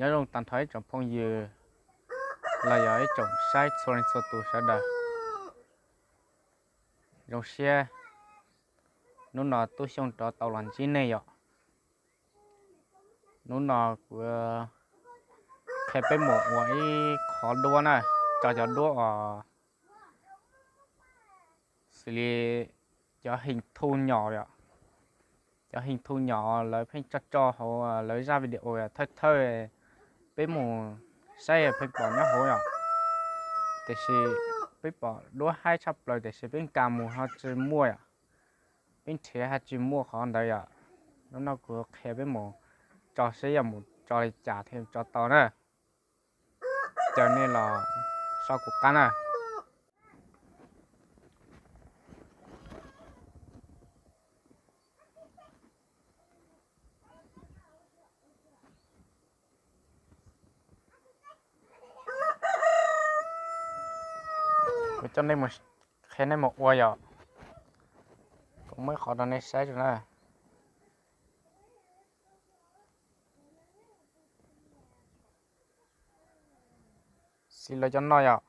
Nyob zoo tag nrho ib tsoom phooj ywg los yog ib tsoom saib txhua leej txhua tus sawv daws. Zoo siab hnub no Tub Xyooj rov tau los ntsib nej yom. Hnub no kuv qhia peb mus ua ib qho duab na, tso cov duab os, xws li cov heev thu nyom yom. Cov heev thu nyom lawv pheej tso tso hauv lawv zaj video thawj thawj, peb mus saib pheej pom nyob hauv yom. Tiam sis peb pom duab haib tshaj plaws tiam sis peb nkag mus ho tsis muaj yom. Peb nrhiav ho tsis muaj qhov ntawd yom. Hnub no kuv qhia peb mus tso seb yuav mus tso li cas thiaj tso tau na. Caw nej los saib kuv qab na. Kuv coj nej mus, qhia nej mus ua yom. Kuv muab ib qho rau nej saib tso na. Xws li cov no yom.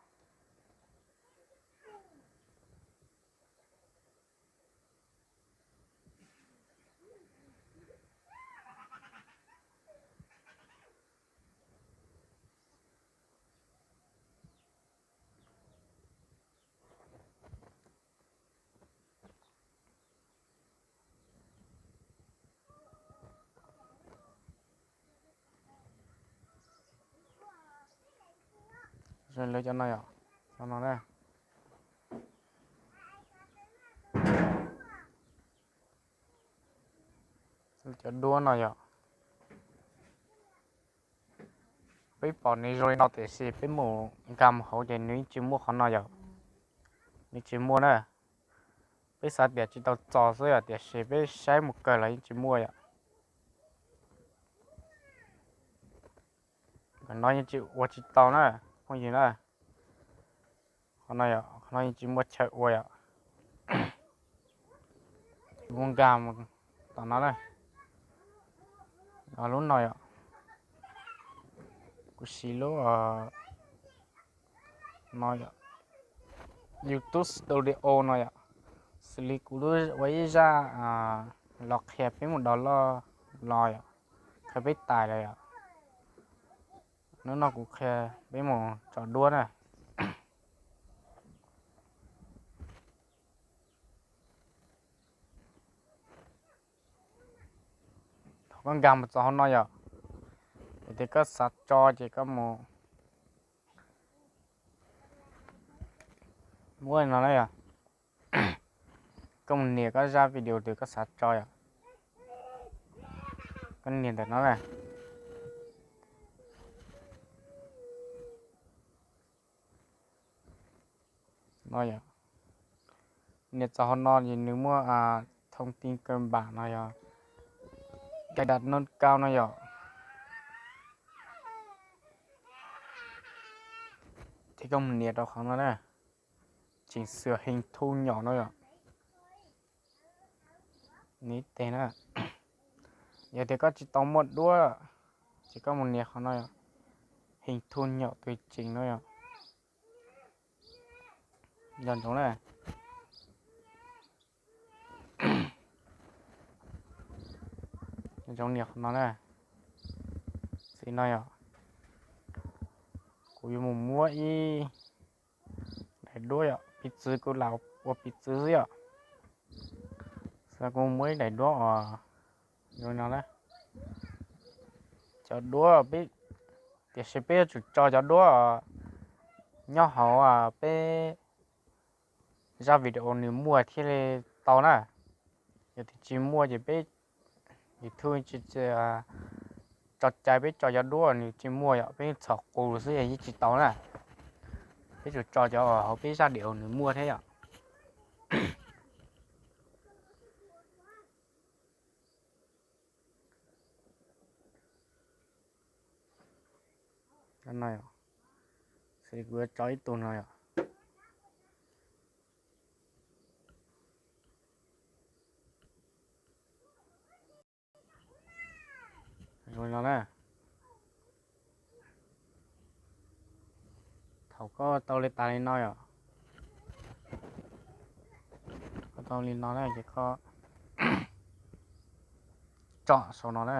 Lawv cov no yom, cov no na. Cov duab no yom, peb pom nws zoo li no tiam sis peb mus nkag mus hauv ces nws yeej tsis muaj qhov no yom. Nws tsis muaj na. Peb xav tias tsis tau txo xwb yom, tiam sis peb saib mus kawg los yeej tsis muaj yom. Nkawd no yeej tsis ua tsis tau na, phooj ywg na. Qhov no yom, qhov no yeej tsis muaj chaw ua yom. Kuv nkag mus tom no na. Lub no yom, kuv siv lub no yom, YouTube Studio no yom, xws li kuv lub ua ib zaj los qhia peb mus download los yom, qhia peb tais los yom. Hnub no kuv qhia peb mus tso duab na. Thaum koj nkag mus txog hauv no yom, yog tias koj xav tso ces koj mus muab no na yom. Koj mus nias koj zaj video twg koj xav tso yom. Koj nias ntawm no na. No yom, nias txog hauv no ces nws muaj thoob tin kawg npam no yom, cài đặt nâng cao no yom. Ces koj mus nias rau qhov no na, chỉnh sửa hình thu nhỏ no yom. Nias ib teg na. Yog tias koj tsis tau muaj duab ces koj mus nias qhov no yom, hình thu nhỏ tùy chỉnh no yom. Nco ntsoov na. Nco ntsoov nias qhov no na. Xws no yom, kuv yuav mus muab ib daim duab yom, piv txwv kuv lam ua piv txwv xwb yom. Xws kuv muab ib daim duab os, zoo no na. Cov duab peb, tiam sis peb yuav tsum tso cov duab nyob hauv peb zaj video nws muaj thiaj li tau na. Yog tias tsis muaj ces peb YouTube tsis tso cai, peb tso cov duab nws tsis muaj yom, peb txhom qus xwb yeej tsis tau na. Peb tsum tso cov hauv peb zaj video nws muaj thiab yom. Xws li kuv yuav tso ib tug no yom. Zoo li no na. Thaum koj tau li tas li no yom, koj tau li no na ces koj tsom saum no na,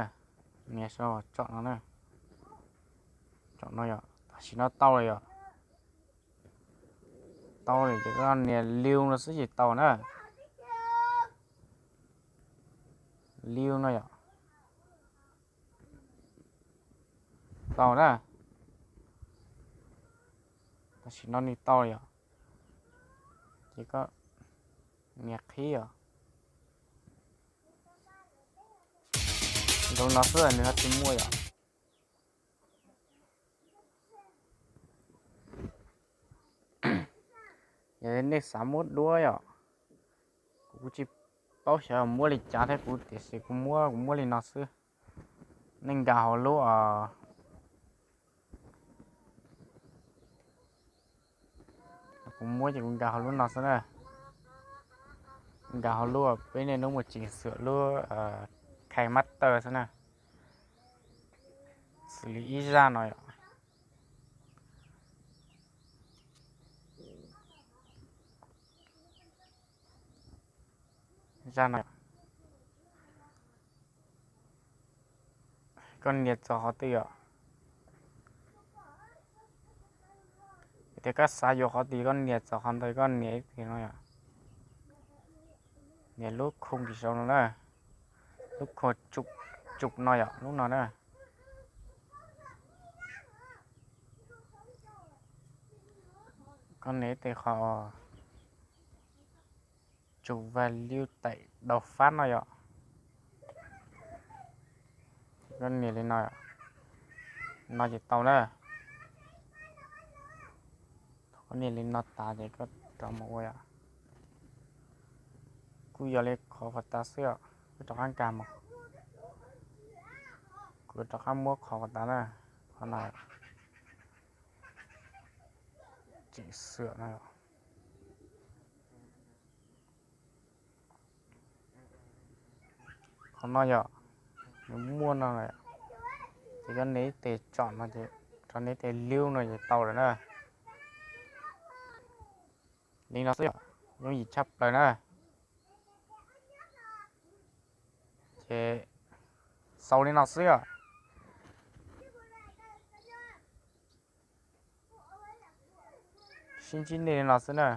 nias saum tsom no na, tsom no yom, tam sim no tau lawm yom. Tau lawm ces koj nias liu no xwb ces tau na. Liu no yom. Tau na. Tam sim no nws tau yom. Ces koj nias qhib os. Zoo no xwb nws ho tsis muaj yom. Yog nej xav muab duab yom, kuv kuj tsis paub xyov muab li cas thiab kuv, tiam sis kuv muab, kuv muab li no xwb. Nej nkag hauv lub, kuv muab ces kuv nkag hauv lub no xwb na. Nkag hauv lub peb niaj hnub mus chỉnh sửa lub KineMaster xwb na. Xws li ib zaj no yom. Zaj no, koj nias txog qhov twg yom. Tias koj xav yuav qhov twg koj nias txog qhov ntawd, koj nias ib pliag no yom. Nias lub khung kis saud no na, lub khung tsum no yom, lub no na. Koj nias ib pliag qhov tsum value tải đột phát no yom. Koj nias li no, no ces tau na. Thaum koj nias li no tas ces koj rov mus ua yom. Kuj yog li qhov kom tas xwb os, koj rov qab nkag mus. Kuv rov qab muab qhov kom tas na, qhov no, chỉnh sửa no. Qhov no yom, nws muaj no lawm, ces koj nias ib tes tsom no ces, rau nias tes liu no ces tau lawm na. Li no xwb yom, yooj yim tshaj plaws na. Ces xaus li no xwb yom. Sib ntsib nej li no xwb na.